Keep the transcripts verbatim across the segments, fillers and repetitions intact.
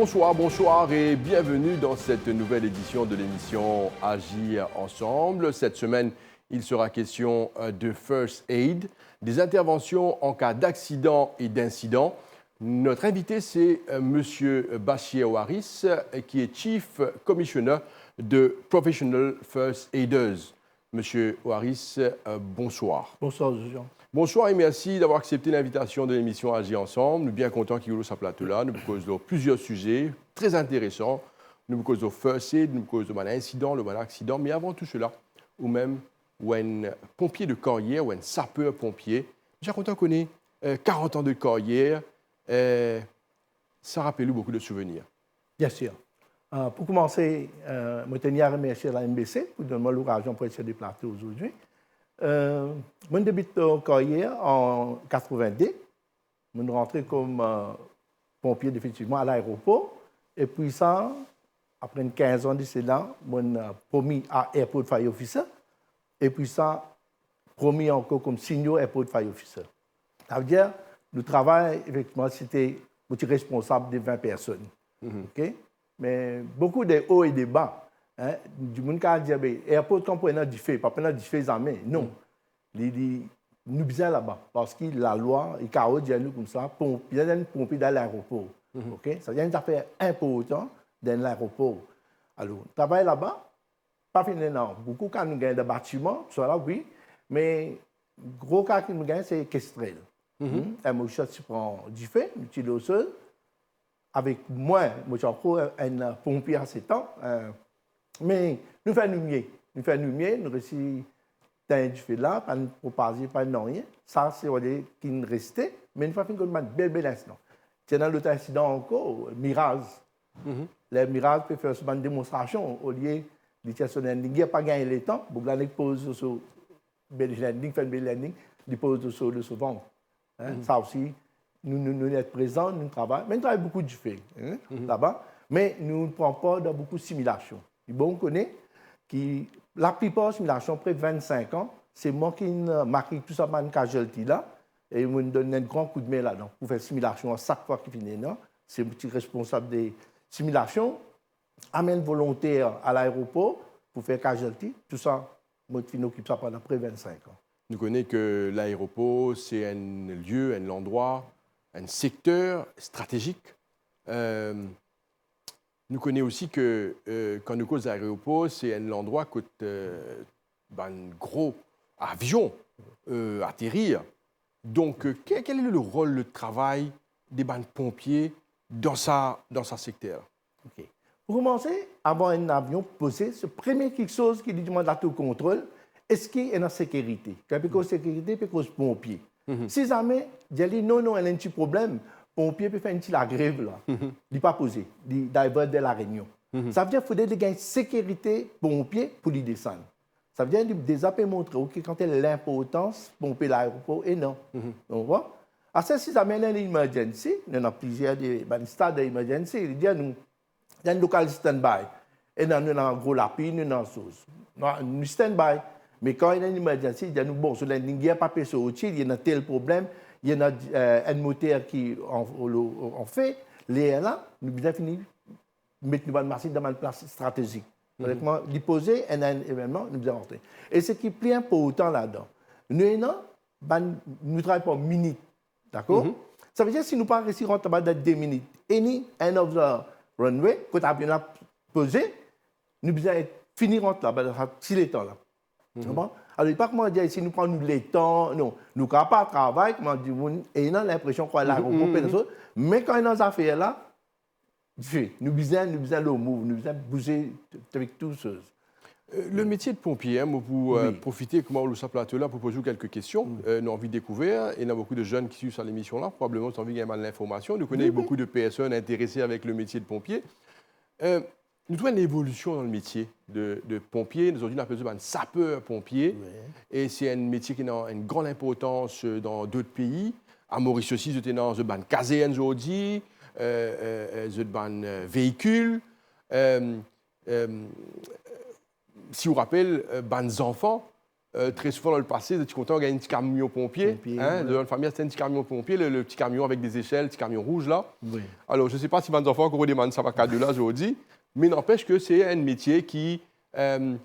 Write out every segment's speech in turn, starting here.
Bonsoir, bonsoir et bienvenue dans cette nouvelle édition de l'émission Agir ensemble. Cette semaine, il sera question, euh, de first aid, des interventions en cas d'accident et d'incident. Notre invité, c'est, euh, Monsieur Bashir Waris, euh, qui est Chief Commissioner de Professional First Aiders. Monsieur Waris, euh, bonsoir. Bonsoir, Jean. Bonsoir et merci d'avoir accepté l'invitation de l'émission Agir ensemble. Nou bien kontan ki ou lor sa plato la. Nou pou koz lor plizier size tre interesan. Nou pou koz lor first aid, nou pou koz lor bann insidan, lor bann aksidan. Me avan tou sela, ou mem, ou enn ponpie de karyer, ou enn saper ponpie. Nou ti a kontan kone, euh, karant an de karyer, euh, sa rapel ou boukou de souvenir. Bien sir. Euh, pou koumanse, euh, mo teni a remersie la M B C pou donn mwa lokazion pou et sir le plato ozordi. Euh, mo debit, euh, karyer an katrevin-de. Mo rantre kom, euh, ponpie definitivman a laeropor. Epi sa, apre enn kinz an de sela, mo, euh, promi a Airport Fire Officer. Epi sa, promi ankor kom Senior Airport Fire Officer. Savedir, nou travay, efektivman, se te, mo ti responsab de vin personn. Mhm. Ok? Me boukou de o e de ba, hein? Dimoun kapav dir, "Be, airport kan pou ena dife, pa pou ena dife zame." Non. Mhm. Li, li, nou bizin laba, parski lalwa, li kapav dir nou koumsa, ponp-, bizin enn ponpie dan laeropor. Mhm. Ok? Savedir enn zafer inportan dan laeropor. Alor, travay laba, pa finn ena boukou ka nou gagn dan batiman, tousala, wi, me gro ka ki nou gagn, se Kestrel. Mhm. Hmm, enn mo shat ti pran dife, nou ti lor sol. Avek mwa, mo ti ankor enn ponpie a se tan, eh, me nou fer nou mie. Nou fer nou mie, nou resi tegn dife la, pa propaze, pa nanye. Sa, se, on va dire, ki reste, me nou pa finn konn bann bel, bel insidan. Ti ena lot insidan ankor, Mirage. Mhm. Ler Mirage pe fer so bann demonstrasion, olie li tir so landing gear, pa gagn letan, boug la nek poz so, so belly landing, fer belly landing, li poz so, so, so vant. Hein, mhm, sa osi, nou, nou, nou et prezan, nou travay, me nou travay boukou dife, hein, mhm, laba, me nou pran par dan boukou similasion. Li bon kone ki laplipar similasion, pre vinn-sink an, se mwa ki, euh, make tou sa bann casualty la, e mo donn enn gran koudme ladan pou fer similasion a sak fwa ki finn ena, se mo ti responsab de similasion, amenn volonter a laeropor pou fer casualty, tou sa, mo ti finn okip sa pandan pre vinn-sink an. Nou kone ke laeropor, se enn lie, enn landrwa, enn sekter stratezik. Euh, nou kone osi ke, euh, kan nou koz laeropor, se enn landrwa kot, euh, bann gro avion, euh, aterir. Donk, euh, ke-, kel e le rol, le travay de bann ponpie dan sa, dan sa sekter la? Ok. Pou koumanse, avan enn avion poze, se premie kiksoz ki li dimann la tou kontrol, eski ena sekirite? Kan pe koz sekirite, pe koz ponpie. Mhm. Si zame dir li, "Non, non, ena enn ti problem," ponpie pe fer enn ti lagrev la. Mhm. Li pa poze, li divert ver La Réunion. Mhm. Savedir, fode li gagn sekirite ponpie pou li desann. Savedir, li deza pe montre ou ki kantite linportans ponpie laeropor ena. Mhm. Ou konpran? Apre, si zame ena enn emergency, nou ena plizier de bann stad emergency, li dir nou, dan lokal standby. Ena, nou ena gro lapli, nou ena soz. Nou, nou standby. Me kan ena enn emergency, dir nou, "Bon, so landing gear pa pe sorti, li ena tel problem, li ena, eh, enn moter ki an, an, an fe," lerla, nou bizin fini met nou bann masinn dan bann plas stratezik. Mhm. Honnêtement, li poze enn, enn evennman, nou bizin rantre. E seki pli inportan ladan, nou ena bann, nou travay par minit, dakor? Mhm. Savedir, si nou pa resi rant laba dan de minit, any end of the runway, kot avion la poze, nou bizin fini rant laba dan sa ti letan la. Mhm. Konpran? Alor, li pa kouma dir, si nou pran nou letan, non, nou kapav travay, kouma dimoun ena linpresion krwar laeropor, mhm, pena soz, me kan ena zafer la, dife, nou bizin, nou bizin lor move, nou bizin bouze avek tou soz. Euh, le métier de pompier, hein, mo pou, euh, wi, profite, kouma ou lor sa plato la, pou poz ou kelke kestion. Wi. Euh, nou anvi dekouver, e ena boukou de zenn ki swiv sa lemision la, probableman zot anvi gagn bann linformasion. Nou kone, wi, wi, boukou de personn interese avek le métier de pompier. Euh, nou trouv enn evolision dan le métier de, de pompier. Zordi, nou apel zot bann saper ponpie. Wi. E se enn métier ki ena enn gran inportans, euh, dan dot pei. A Moris osi, zot ena zot bann kazern zordi, euh, euh, euh, zot bann, euh, veikil. Euh, euh, si ou rapel, euh, bann zanfan, Euh, tre souvan dan lepase, zot ti kontan gagn enn ti kamion ponpie, hein, dan bann fami, aste enn ti kamion ponpie, le, le ti kamion avek de zesel, ti kamion rouz la. Wi. Alors, je sais pas si bann zanfan ankor demann sa bann kado la zordi, me n'empêche que c'est un métier qui, euh,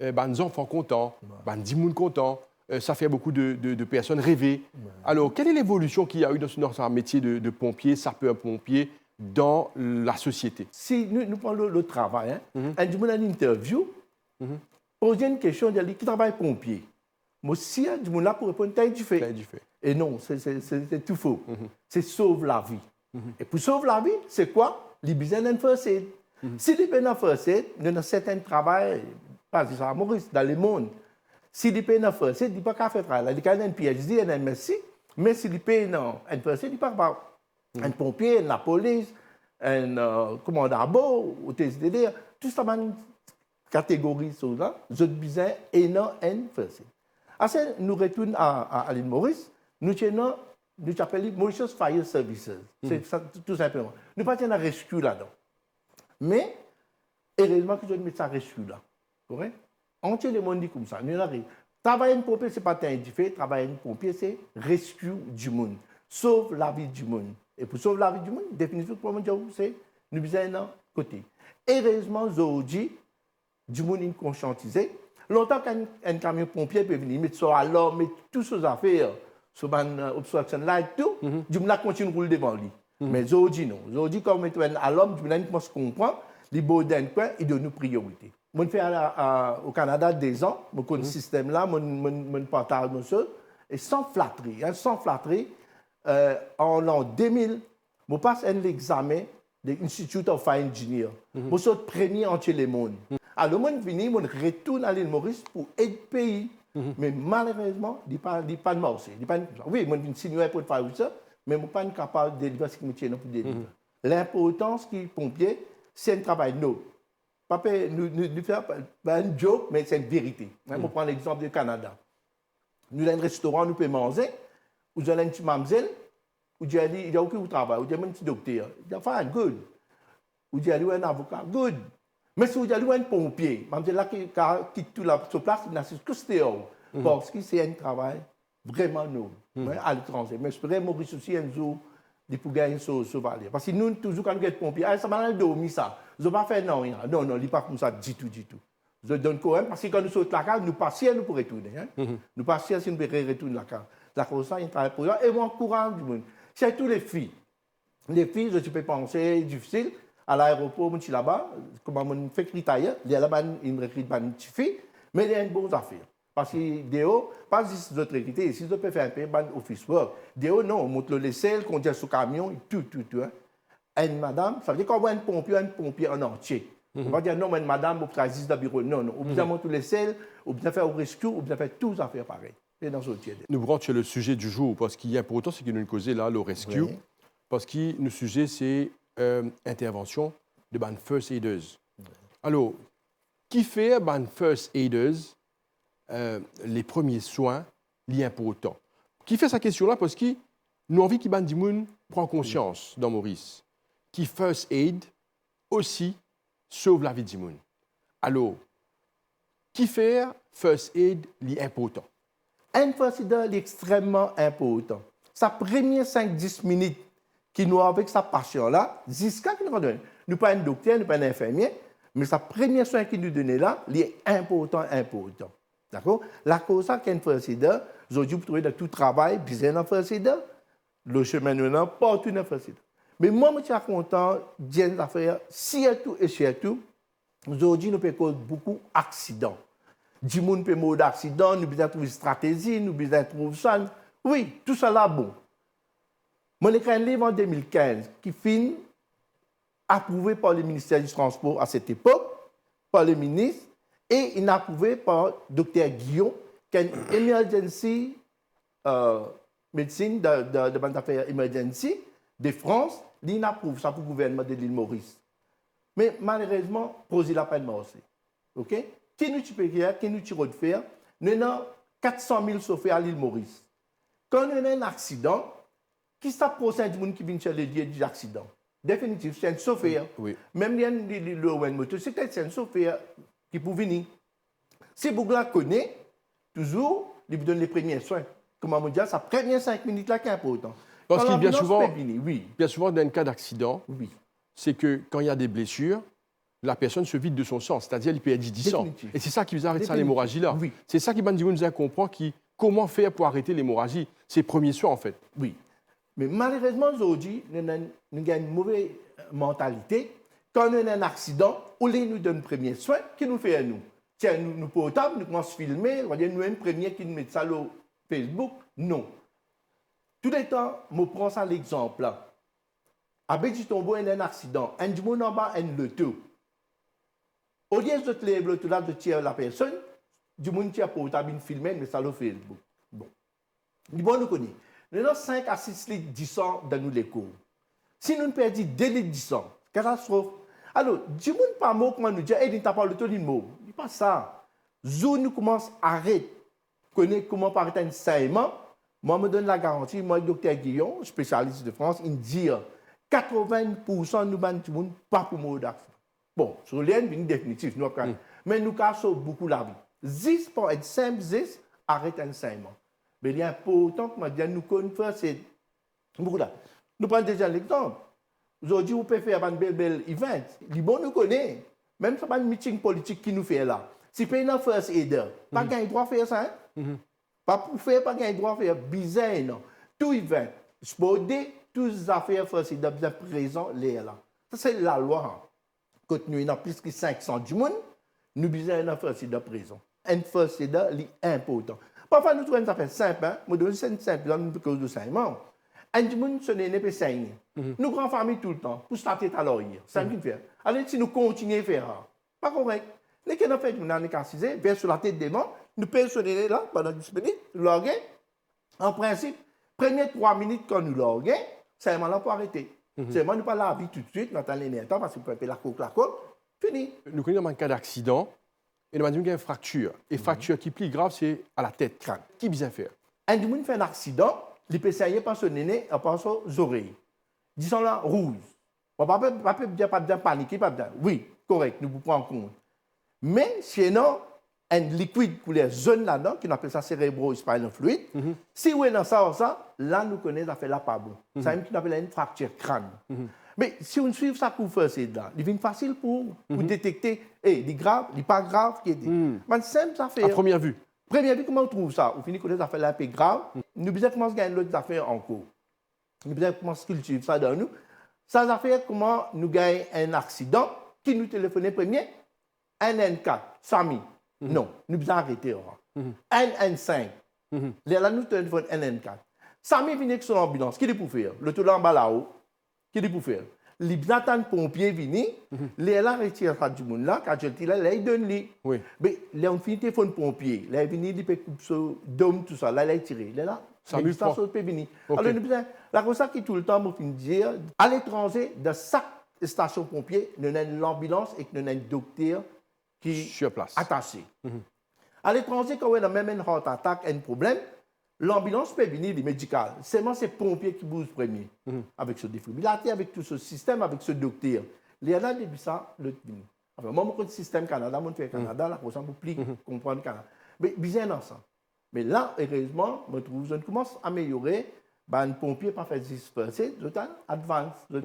euh, bann zanfan kontan, bann dimoun kontan, euh, ça fait beaucoup de, de, de personnes rêver. Alors, quelle est l'évolution qu'il y a eu dans, dans ce métier de, de pompier, sapeur-pompier, dans la société ? Si nou, nou pran lot, lot travay, hein. Enn dimoun al interview, poze enn kestion, dir li, ki travay ponpie? Mo sir dimoun la pou reponn, tengn dife. Tengn dife. E non, se, se, se, se tou fo. Se sov lavi. E pou sov lavi, se kwa? Li bizin enn first aid. Si li pena first aid, nou ena sertin travay, pa zis a Moris, dan lemond. Si li pena first aid, li pa kapav fer travay la. Li kapav ena enn P H D, enn M S C, me si li pena enn first aid, li pa kapav. Enn ponpie, enn lapolis, enn, euh, komandan abo, oter de lor, tou sa bann kategori soz la, zot bizin ena enn first aid. Aster nou retourn a, a, a Lil Moris, nou ti ena, nou ti apel li Mauritius Fire Services. Se sa, tou, tou sinpleman. Nou pa ti ena rescue ladan. Me, erezman ki zot met sa rescue la. Korek? Antie lemonn li koumsa. Nou ena re-, travay enn ponpie, se pa tengn dife, travay enn ponpie, se rescue dimoun. Sov lavi dimoun. E pou sov lavi dimoun, definitivman, kouma mo dir ou, se, nou bizin ena kote. Erezman, zordi, dimoun inn konsiantize. Lontan, kan enn kamion ponpie pe vini, met so alarm, met tou so zafer, so bann, euh, obstruction light, tou, dimoun la kontign roul devan li. Me zordi, non. Zordi, kan ou met enn alarm, dimoun la inn koumans konpran, li bord enn kwin, li donn nou priyorite. Mo'nn fer a, a, o Kanada dezan, mo konn sistem la, mo'nn, mo'nn, mo'nn partaz mo soz, e san flatri, hein, san flatri, euh, an lan de mil, mo pas enn lexame de Institute of Fire Engineer. Mo sort premie antie lemonn. Alor, mo'nn vini, mo'nn retourn a Lil Moris pou ed pei. Me malerezman, li pa, li pa'nn marse, li pa'nn, wi, mo'nn vinn senior airport fire officer, me mo pa'nn kapav deliver seki mo ti ena pou deliver. Linportans ki ponpie, se enn travay nob. Pa pe, nou, nou, nou fer pa, pa enn joke, me se enn verite. Hein, mo pran lexanp de Kanada. Nou dan enn restoran, nou pe manze, ou zwenn enn ti mamzel, ou dir li, li dir ou ki ou travay, ou dir mo'nn ti dokter. Li dir, fine, good. Ou dir li ou enn avoka, good. Me si ou dir li ou enn ponpie, mamzel la ki, ki kit tou la, so plas, li asiz kous deor. Parski se enn travay vreman nob, hein, aletranze. Mo espere Moris osi enn zour, li pou gagn so, so valer. Parski nou, touzour kan nou get ponpie, ah, sa bann la al dormi sa. Zot pa fer nanye. Non, non, li pa koumsa ditou, ditou. Zot donn korem, parski kan nou sort lakaz, nou pa sir nou pou retourne, hein. Nou pa sir si nou pe re-, retourn lakaz. Lakoz sa, enn travay pou zot, e mo ankouraz dimoun. Sirtou lefi. Lefi, zot ti pe panse difisil, al aeropor, mo ti laba, kouma mo'nn fek retayer, lerla bann, inn rekrit bann tifi, me li enn bon zafer. Parski deor, pa zis zot rekrite, isi zot pe fer inpe bann office work. Deor, non, mont lor lesel, kondir so kamion, tou, tou, tou, hein. Enn madam, savedir kan ou enn ponpie, enn ponpie an antie. Ou pa dir, non, mo enn madam, mo travay zis dan biro. Non, non, ou bizin mont lor lesel, ou bizin fer ou rescue, ou bizin fer tou zafer parey. E dan so tir de. Nou rant sur le sujet du jour, parski inportan, seki nou koze la, le rescue, parski nou size se, euh, intervention de bann first aiders. Alor, kifer bann first aiders, euh, les premiers soins, li inportan? Kifer sa kestion la? Parski nou anvi ki bann dimoun pran konsians dan Moris ki first aid osi sov lavi dimoun. Alor, kifer first aid li inportan? Enn first aid li extrememan inportan. Sa premie sink dis minit ki nou avek sa pasian la, ziska ki nou pa donn. Nou pa enn dokter, nou pa enn infirmie, me sa premie swin ki nou done la, li inportan, inportan. Dakor? Lakoz sa ki enn first aider, zordi ou pou trouve dan tou travay, bizin enn first aider, lor sime nou ena, partou ena first aider. Me mwa, mo ti a kontan dir enn zafer, sirtou e sirtou, zordi nou pe koz boukou aksidan. Dimoun pe mor dan aksidan, nou bizin trouv stratezi, nou bizin trouv sa. Wi, tousala bon. Mo'nn ekrir enn liv an de mil kinz ki finn aprouve par le ministère du Transport à cette époque, par le ministre, e inn aprouve par Dokter Guillon, ki enn emergency, euh, medsin de, de, de bann zafer emergency de Frans, li inn aprouv sa pou gouvernman de Lil Moris. Me malerezman, proze la pa'nn marse. Ok? Ki nou ti pe fer, ki nou ti rod fer? Nou ena kat san mil sofer a Lil Moris. Kan nou ena enn aksidan, ki sa prosin dimoun ki vinn sir le lie di laksidan? Definitif, se enn sofer. Wi. Mem li enn, li, li lor enn motosiklet, se enn sofer ki pou vini. Si boug la kone, touzour, li pou donn le premie swin. Kouma mo dir, sa premie sink minit la ki inportan. Parski bien souvan, pe vini, wi. Bien souvan, dan enn ka daksidan, wi, se ke kan il y a des blessures, la personne se vide de son sang, c'est-à-dire li perdi disan. Definitif. E se sa ki bizin aret sa lemorazi la. Definitif. Wi. Se sa ki bann dimoun bizin konpran ki kouma fer pou aret lemorazi. Se premie swin, anfet. Wi. Me malerezman, zordi, nou, nou, nou gagn enn move mantalite. Kan nou ena enn aksidan, olie nou donn premie swin, ki nou fer nou? Tir nou, nou portab, nou koumans filme, oubien nou enn premie ki nou met sa lor Facebook? Non. Touletan, mo pran sa lexanp la. Baie du Tombeau ena enn aksidan, enn dimoun anba enn loto. Olie zot lev loto la, zot tir lapersonn, dimoun tir portab, inn filme, met sa lor Facebook. Bon. Li bon nou kone, nou ena sink a sis lit disan dan nou lekor. Si nou perdi de lit disan, katastrof. Alor, dimoun pa mor kouma nou dir, "E, li tap ar loto, li mor." Li pa sa. Zour nou koumans aret kone kouma pou aret enn segnman, mwa, mo donn lagaranti, mwa ek Dokter Guillon, spesialis de Frans, inn dir, katrovin poursan nou bann dimoun pa pou mor daksidan. Bon, so li enn vini definitif, nou pa kapav. Hmm. Me nou kapav sov boukou lavi. Zis par enn sinp zes, aret enn segnman. Me li inportan, kouma dir, nou konn first aid. Boukou la. Nou pran deziem lexanp. Zordi ou pe fer bann bel, bel event. Li bon nou kone, mem sa bann meeting politik ki nou fer la. Si pena first aider, pa gagn drwa fer sa, hein? Mhm. Pa pou fer, pa gagn drwa fer, bizin, non. Tou event, sport day, tou zafer first aider bizin prezan ler la. Sa se lalwa, hein. Kot nou ena plis ki sink san dimoun, nou bizin ena first aider prezan. Enn first aider, li inportan. Parfwa nou trouv enn zafer sinp, hein. Mo donn enn sinp la, nou pe koz de segnman. Enn dimoun so nene pe segne. Mhm. Nou gran fami toultan, pous latet a laryer. Sa ki fer. Alor, si nou kontigne fer sa, pa korek. Nek ena fer dimoun la, nek asize, vers so latet devan, nou pez so nene la, pandan dis minit, nou large. An prinsip, premie trwa minit kan nou large, segnman la pou arete. Mhm. Selman nou pa lavi toutswit, nou atann enn er tan, parski pou enpe lakok, lakok, fini. Nou kone dan bann ka daksidan, ena bann dimoun gagn fraktir. E fraktir ki pli grav, se a latet, krann. Ki bizin fer? Enn dimoun fer enn aksidan, li pe segne par so nene, par so zorey. Disan la rouz. Bon, pa pe, pa pe dir, pa bizin panike, pa bizin. Wi, korek, nou pou pran kont. Me si ena enn likwid kouler zonn ladan, ki nou apel sa cerebrospinal fluid, mhm, si ou ena sa, sa, la nou kone zafer la pa bon. Mhm. Samem ki nou apel enn fraktir krann. Mhm. Me si ou swiv sa kour first aid la, li vinn fasil pou, pou detekte, e, li grav, li pa grav, ki ete. Mhm. Bann sinp zafer. A première vue. Première vue, kouma ou trouv sa? Ou fini kone zafer la inpe grav, nou bizin koumans gagn lot zafer ankor. Nou bizin koumans kiltiv sa dan nou. Sa zafer kouma nou gagn enn aksidan, ki nou telefone premie? Enn enn kat, SAMU. Mhm. Non, nou bizin arete, mhm, enn enn sink. Mhm. Lerla nou telefonn enn enn kat. SAMU vini ek so lanbilans, ki li pou fer? Loto la anba lao, ki li pou fer? Li bizin atann ponpie vini, mhm, lerla retir sa dimoun la, casualty la, ler li donn li. Wi. Me ler ou fini telefonn ponpie, ler li vini, li pe koup so dom, tousala, ler li tire. Lerla, SAMU pran. Sa pe vini. Ok. Alor, nou bizin, lakoz sa ki toultan, mo finn dir, aletranze, dan sak stasion ponpie, nou ena enn lanbilans ek nou ena enn dokter ki atase. Sur place. Mhm. Aletranze, kan ou ena mem enn heart attack, enn problem, lanbilans pe vini, li medikal. Selman se ponpie ki bouz premie. Mhm. Avek so defibrilater, avek tou so sistem, avek so dokter. Lerla depi sa, lot vini. Anfin, mwa, mo konn sistem Kanada, mo fer Kanada, lakoz sa mo pou pli konpran Kanada. Me bizin ena sa. Me la, erezman, mo trouv zot koumans ameliore, bann ponpie pa fer zis first aid, zot al advance, zot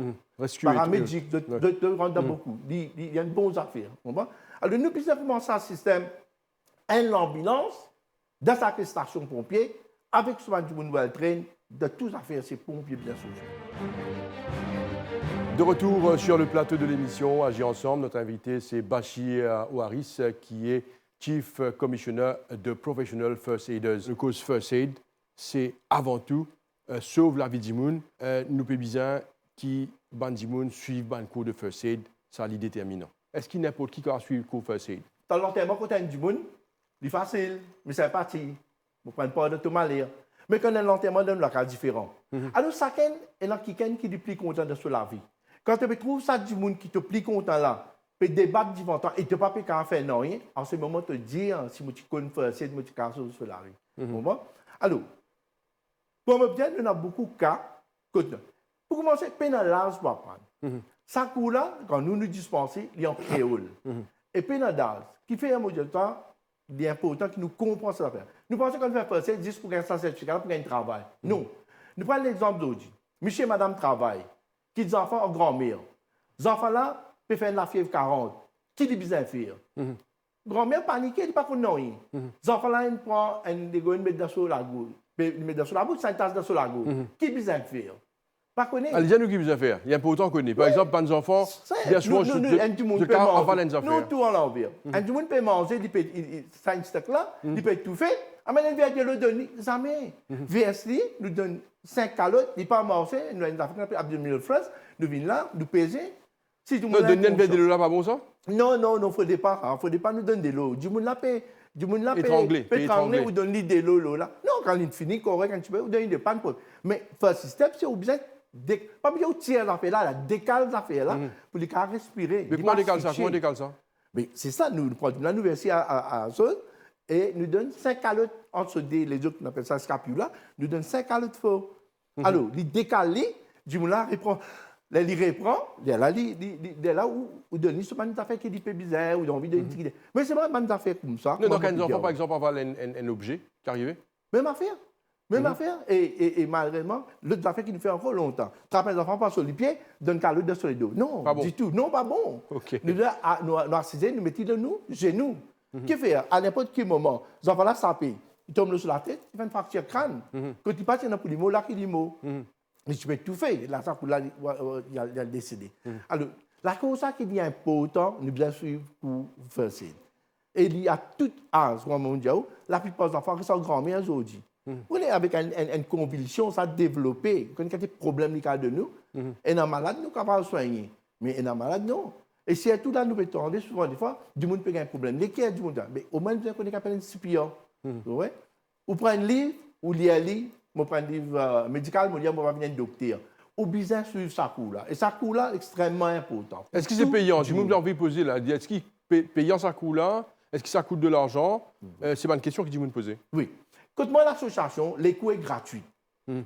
paramedik, zot, zot, zot rant dan boukou. Li, li, li enn bon zafer, konpran? Alor, nou bizin koumans sa sistem, enn lanbilans, dan sak stasion ponpie, avek so bann dimoun well trained, dan tou zafer se ponpie bizin sove. De retour, euh, sur le plateau de l'émission Agir Ensemble, notre invité, c'est Bashir Waris, euh, qui est Chief Commissioner de Professional First Aiders. Nou koz first aid, se avan tou, euh, sov lavi dimoun. Euh, nou pe bizin ki bann dimoun swiv bann kour de first aid, sa li determinan. Eski ninport ki kapav swiv kour first aid? Sa lanterman kot enn dimoun, li fasil, me sinpati. Mo pran par dan to maler. Me kan enn lanterman dan nou laka diferan. Mhm. Alor, sakenn ena kikenn ki li pli kontan dan so lavi. Kan to pe trouv sa dimoun ki to pli kontan la, pe debat divan twa e to pa pe kapav fer nanye, an se moman to dir, si mo ti konn first aid, mo ti kapav sov so lavi. Mhm. Konpran? Alor, kouma mo dir, nou ena boukou ka, kot, pou koumanse, pena laz pou aprann. Mhm. Sa kour la, kan nou, nou dispanse, li an kreol. Mhm. E pena laz. Kifer mo dir twa, li inportan ki nou konpran sa zafer. Nou panse kan nou fer first aid zis pou gagn sa sertifika la, pou gagn travay. Non. Nou pran lexanp zordi. Misie, madam travay, kit zanfan ar granmer. Zanfan la pe fer enn lafiev karant. Ki li bizin fer? Granmer panike, li pa konn nanye. Zanfan la, inn pran enn deglo, inn met dan so lagours. Pe, li met dan so labous, sa inn tas dan so lagours. Ki bizin fer? Pa kone. Al dir nou ki bizin fer. Li inportan kone. Par exanp, bann zanfan, bien souvan, nou, nou, nou, enn dimoun pe manze. Nou tou alanver. Enn dimoun pe manze, li pe, li, li, sa inn stek la, li pe toufe. Amenn enn ver delo donn li, zame. Vers li, nou donn sink kalot, li pa marse, nou enn zafer ki apel abdominal thrust, nou vinn la, nou peze. Si dimoun la donn li enn ver delo la, pa bon sa? Non, non, non, fode pa, fode pa nou donn delo. Dimoun la pe, dimoun la pe, etrangle, pe etrangle, ou donn li delo la. Non, kan li fini korek, enn tipe, ou donn li de, pa enn problem. Me first step, se ou bizin de-, pa bizin ou tir zafer la, la, dekal zafer la, pou li kapav respire. Me kouma dekal sa? Kouma dekal sa? Me se sa, nou, nou pran la, nou versi a, a, a zot, e nou donn sink kalot ant so de, lezot, nou apel sa scapula, nou donn sink kalot for. Alor, li dekal li, dimoun la repran. Ler li repran, lerla li, li, li, lerla ou, ou donn li so bann zafer ki li pe bizin, ou anvi donn li tigit. Me se bann, bann zafer koumsa. Non, kouma enn zanfan, par exanp, aval enn, enn, enn obze, ki arive? Mem zafer. Mem zafer. E, e, e malerezman, lot zafer ki nou fer ankor lontan. Trap enn zanfan par so lipie, donn kalot dan so ledo. Non, pa bon ditou. Non, pa bon. Ok. Nou, a, nou, nou asize, nou met li dan nou zenou. Ki fer, a ninport ki moman, zanfan la sape, li tom lor so latet, li fer enn fraktir krann. Kot li pa ti ena pou li mor, la ki li mor. Li ti pe toufe, la sa pou la, li, wa, wa, li al, li al desede. Alor, lakoz sa ki li inportan, nou bizin swiv pou first aid. E li a tou az, kouma mo dir ou, laplipar zanfan res ar granmer zordi. Ou kone, avek enn, enn, enn konvilsion, sa devlope, ou kone kantite problem li kapav donn nou, ena malad nou kapav swagne, me ena malad non. E sirtou la, nou pe tande souvan defwa, dimoun pe gagn problem leker, dimoun la. Me omwin nou bizin kone ki apel enn C P R. Ou konpran? Ou pran enn liv, ou lir li, mo pran enn liv, eh, medikal, mo lir, mo pa vinn enn dokter. Ou bizin swiv sa kour la. E sa kour la extreman inportan. Eski se peyan? Dimoun anvi poze la, dir, eski pe-, peyan sa kour la? Eski sa kout de larzan? Eh, se bann kestion ki dimoun poze. Wi. Kot mwa, lasosiasion, lekour e gratwit.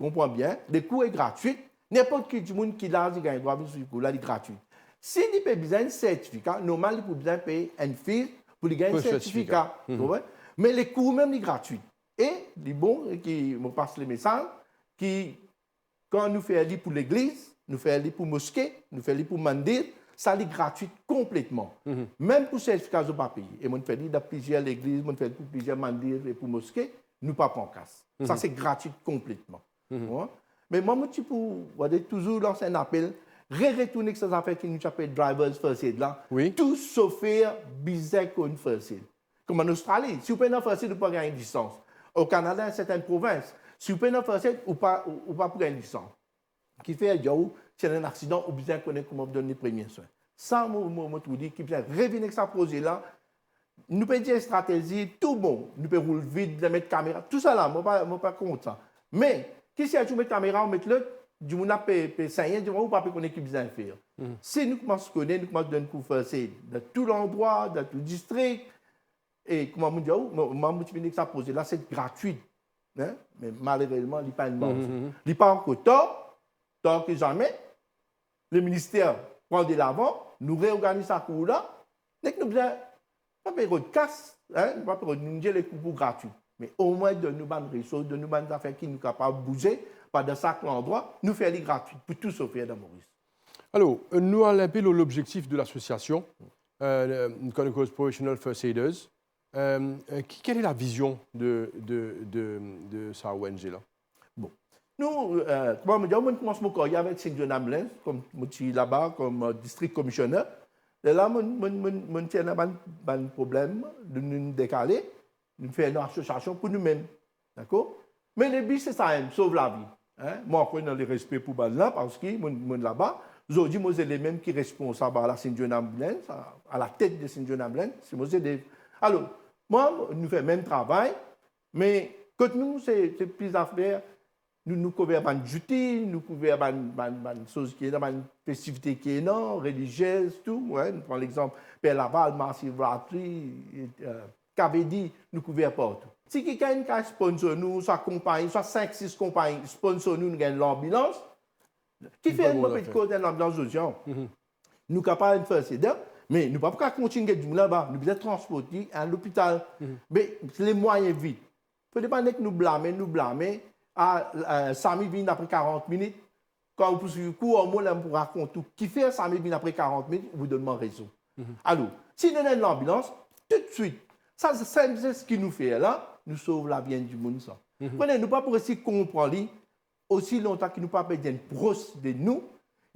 Konpran bien, lekour e gratwit. Ninport ki dimoun ki laz li gagn drwa vinn swiv kour la, li gratwit. Si li pe bizin enn sertifika, normal li pou bizin pey enn fee pou li gagn enn sertifika. Ou konpran? Me lekour mem li gratwit. E li bon ki mo pas lemesaz ki kan nou fer li pou legliz, nou fer li pou moske, nou fer li pou mandir, sa li gratwit konpletman. Mem pou sertifika zot pa peye. E mo'nn fer li dan plizier legliz, mo'nn fer li pou plizier mandir e pou moske, nou pa pran kas. Sa se gratwit konpletman. Wi. Me mwa, mo ti pou, mo ti touzour lans enn apel, re-retourn ek sa zafer ki nou ti apel driver's first aid la. Wi. Tou sofer bizin konn first aid. Kouma an Ostrali, si ou pena first aid, ou pa gagn lisans. O Kanada, dan sertin provins, si ou pena first aid, ou pa, ou, ou pa pou gagn lisans. Ki fer, dir ou, si ena enn aksidan, ou bizin kone kouma donn li premie swin. Sa, mo, mo, mo trouv li ki bizin revinn ek sa proze la. Nou pe dir stratezi, tou bon, nou pe roul vid, met kamera, tou sa la, mo pa, mo pa kont sa. Me, ki servi ou met kamera, ou met lot, dimoun la pe, pe sengne, dimoun ou pa pe kone ki bizin fer. Si nou koumans kone, nou koumans donn kour first aid, dan tou landrwa, dan tou distrik, e kouma mo dir ou, mo, mo, mo ti vinn ek sa proze la, se gratwit. Hein? Me malerezman, li pa enn marse. Li pa ankor tar, tar ki zame, leminister pran delavan, nou reorganiz sa kour la, nek nou bizin pa pe rod kas, hein, nou pa pe rod, nou dir lekour pou gratwit. Me omwin donn nou bann resous, donn nou bann zafer ki nou kapav bouze, pandan sak landrwa, nou fer li gratwit pou tou sofer dan Moris. Alor, euh, nou al inpe lor lobzektif de lasosiasion, euh, nou konn li koz Professional First Aiders. Euh, euh, ki, quelle est la vision de, de, de, de sa O N G la? Bon. Nou, euh, kouma mo dir, mo'nn koumans mo karyer avek Saint John Ambulance, kom mo ti laba, kom, euh, district commissioner. Lerla, mo'nn, mo'nn, mo'nn, mo'nn ti ena bann, bann problem, nou, nou dekale, nou fer enn asosiasion pou noumem. Dakor? Me le bi se samem, sov lavi. Hein? Mo ankor ena lerespe pou bann la, parski mo'nn, mo'nn laba. Zordi, mo zelev mem ki responsab a la Saint John Ambulance, a, a latet de Saint John Ambulance, se mo zelev. Alor, mwa, nou fer mem travay, me kot nou, se, se pli zafer, nou, nou kouver bann zouti, nou kouver bann, bann, bann soz ki ena, bann festivite ki ena, reliziez, tou, wi, nou pran lexanp, Per Laval, Mahasivratri, euh, Kavedi, nou kouver partou. Si kikenn kapav sponsor nou, swa konpagni, swa sink, sis konpagni sponsor nou, nou gagn lanbilans. Kifer nou pa pe koz enn lanbilans zordi? Nou kapav enn first aider, Me nou pa pou kapav kontign get dimoun laba, nou bizin transport li al lopital. Me se lemwayin vit. Fode pa nek nou blame, nou blame, a, a, Sami vinn apre karant minit. Kan ou pou swiv kour, mo la pou rakont ou kifer Sami vinn apre karant minit, ou pou donn mwa rezon. Alor, si nou ena enn lanbilans, toutswit, sa, sa, sa ki nou fer la, nou sov lavi enn dimoun sa. Konpran, nou pa pou resi konpran li, osi lontan ki nou pa pe dir enn pros de nou,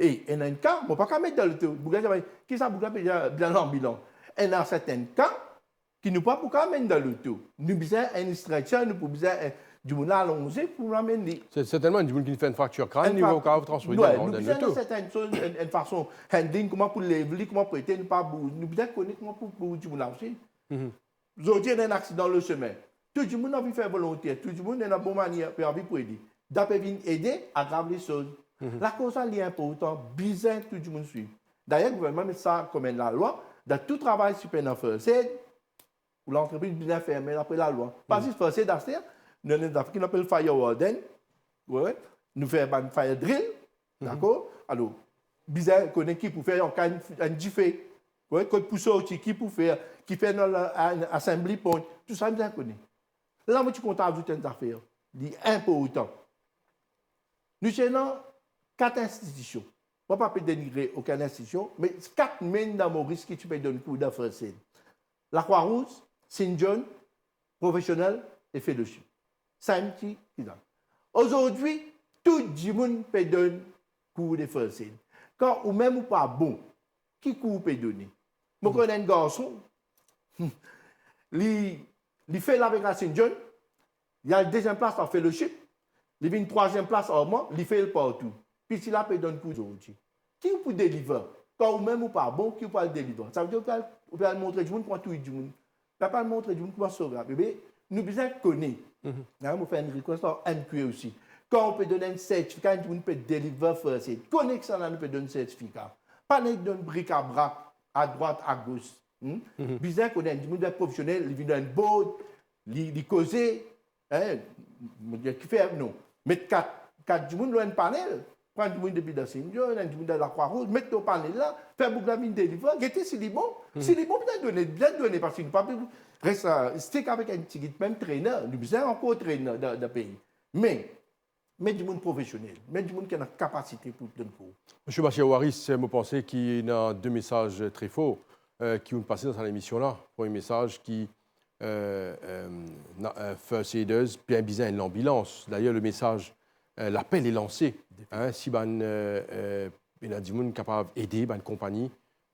e ena enn ka, mo pa kapav met dan loto, boug la, ki sa boug la pe dir, dan lanbilans. Ena sertin ka, ki nou pa pou kapav amenn dan loto. Nou bizin enn stretcher, nou pou bizin, eh, dimoun la alonze pou nou amenn li. Se sertennman enn dimoun ki fer enn fraktir krann, li pa kapav transport li dan, dan loto. Wi, nou bizin sertin soz, enn, enn fason handling, kouma pou lev li, kouma pou ete, nou pa bouz. Nou bizin kone kouma pou, pou dimoun la osi. Zordi, ena enn aksidan lor sime. Tou dimoun anvi fer volonter, tou dimoun ena bon manier, pe anvi pou ede. Dan pe vinn ede, agrav lesoz. Lakoz sa, li inportan, bizin tou dimoun swiv. Dayer, gouvernman met sa kouma enn lalwa, dan tou travay si pena first aid, ou lantrepriz bizin ferme apre lalwa. Pa zis first aid, aster, nou ena enn zafer ki nou apel fire warden, wi, nou fer bann fire drill, dakor? Alor, bizin kone ki pou fer an ka enn, enn dife, wi, kot pou sorti, ki pou fer, ki fer dan la, enn assembly point, tou sa bizin kone. La, mo ti kontan azout enn zafer, li inportan. Nou ti ena kat institision. Mo pa pe denigre okenn institision, me kat mem dan Moris ki ti pe donn kour dan first aid. Lakrwa Rouz, Saint John, Professional e Fellowship. Sa enn ti, ki la. Azordi, tou dimoun pe donn kour de first aid. Kan ou mem ou pa bon, ki kour ou pe done? Mo konn enn garson, li, li fail avek la Saint John, li al deziem plas ar Fellowship, li vinn trwaziem plas ar mwa, li fail partou. Piti la pe donn kour zordi. Ki ou pou deliver? Kan ou mem ou pa bon, ki ou pou al deliver? Savedir ou pe al, ou pe al montre dimoun kouma touy dimoun. Pe al montre dimoun kouma sov lavi. Be, nou bizin kone. Mo fer enn request ar M Q A osi. Kan ou pe donn enn sertifika, enn dimoun pe deliver first aid, kone kisannla nou pe donn sertifika. Pa nek donn brikabrak, adrwat, agos. Bizin kone enn dimoun vinn profesionel, li vinn dan enn board, li, li koze, hein, mo dir, kifer, non. Met kat, kat dimoun lor enn panel, pran dimoun depi dan Saint John, enn dimoun dan Lakrwa Rouz, met lor panel la, fer boug la vinn deliver, gete si li bon. Si li bon, bizin done, bizin done, parski nou pa pe res, eh, stick avek enn tigit mem trainer, nou bizin ankor trainer dan, dan pei. Me, met dimoun profesionel, met dimoun ki ena kapasite pou donn kour. Misie Bachir Waris, mo panse ki ena de mesaz tre for, eh, ki ou'nn pase dan sa lemision la. Premie mesaz ki, eh, eh, na, eh, first aiders, bien bizin enn lanbilans. Dayer, lemesaz, eh, lapel e lanse. Hein, si bann, eh, eh, ena dimoun kapav ede, bann konpagni,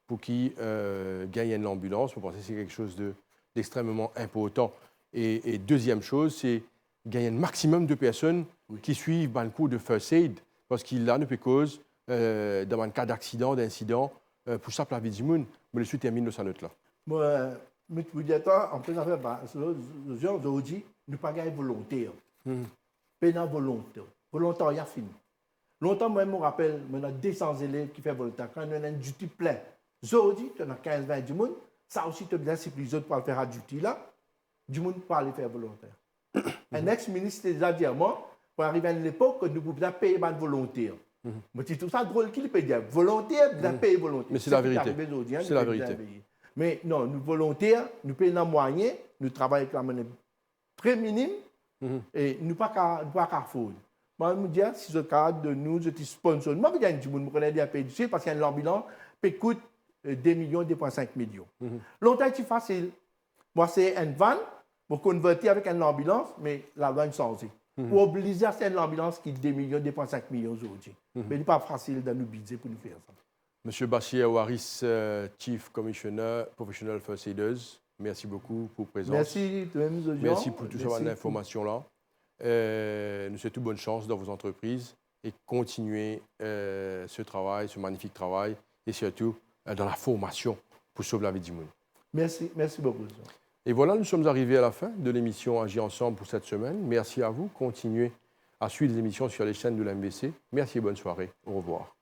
pou ki, eh, gagn enn lanbilans, mo panse se kiksoz de, dextrememan inportan. E, e deziem soz, se gagn enn maximum de personn ki swiv bann kour de first aid, parski la nou pe koz, eh, dan bann ka daksidan, dinsidan, eh, pou sap lavi dimoun. Mo les ou terminn lor sa not la. Mo, eh, mo pou dir twa, an plis zafer, ba, so, so, zordi, nou pa gagn volonter. Pena volonter. Volontarya fini. Lontan, mwa, mo rapel, mo ena de san zelev ki fer volonter. Kan nou ena enn duty plin, zordi, to ena kinz, vin dimoun, sa osi to bizin sipliy zot pou al fer sa duty la, dimoun pou ale fer volonter. Enn ex-minis ti deza dir mwa, pou ariv enn lepok kot nou pou bizin pey bann volonter. Mo ti trouv sa drol ki li pe dir, volonter, bizin pey volonter. Me se laverite. Seki arive zordi, hein, nou pe bizin peye. Me non, nou volonter, nou pena mwayin, nou travay avek lamone tre minim, e nou pa ka, nou pa ka afford. Mwa, mo dir, si zot kapav donn nou, zot ti sponsor nou. Mwa, mo dir enn dimoun, mo kone li inpe difisil, parski enn lanbilans pe kout, eh, de milion, de pwin sink milion. Lontan, ti fasil. Mo aste enn van, mo konverti avek enn lanbilans, me lalwa inn sanze. Ou oblize aste enn lanbilans ki de milion, de pwin sink milion zordi. Me li pa fasil dan nou bidze pou nou fer sa. Misie Bachir Waris, eh, Chief Commissioner Professional First Aiders, mersi boukou pou prezans. Mersi, de mem, Jean. Mersi pou tou sa bann linformasion la. Eh, nou swet ou bonn sans dan vo zantrepriz e kontigne, eh, se travay, se manifik travay, e sirtou, eh, dan la formasion pou sov lavi dimoun. Mersi, mersi boukou, Jean. Et voilà, nous sommes arrivés à la fin de l'émission Agir ensemble pour cette semaine. Merci à vous. Continuez à suivre les émissions sur les chaînes de l'M B C. Merci et bonne soirée. Au revoir.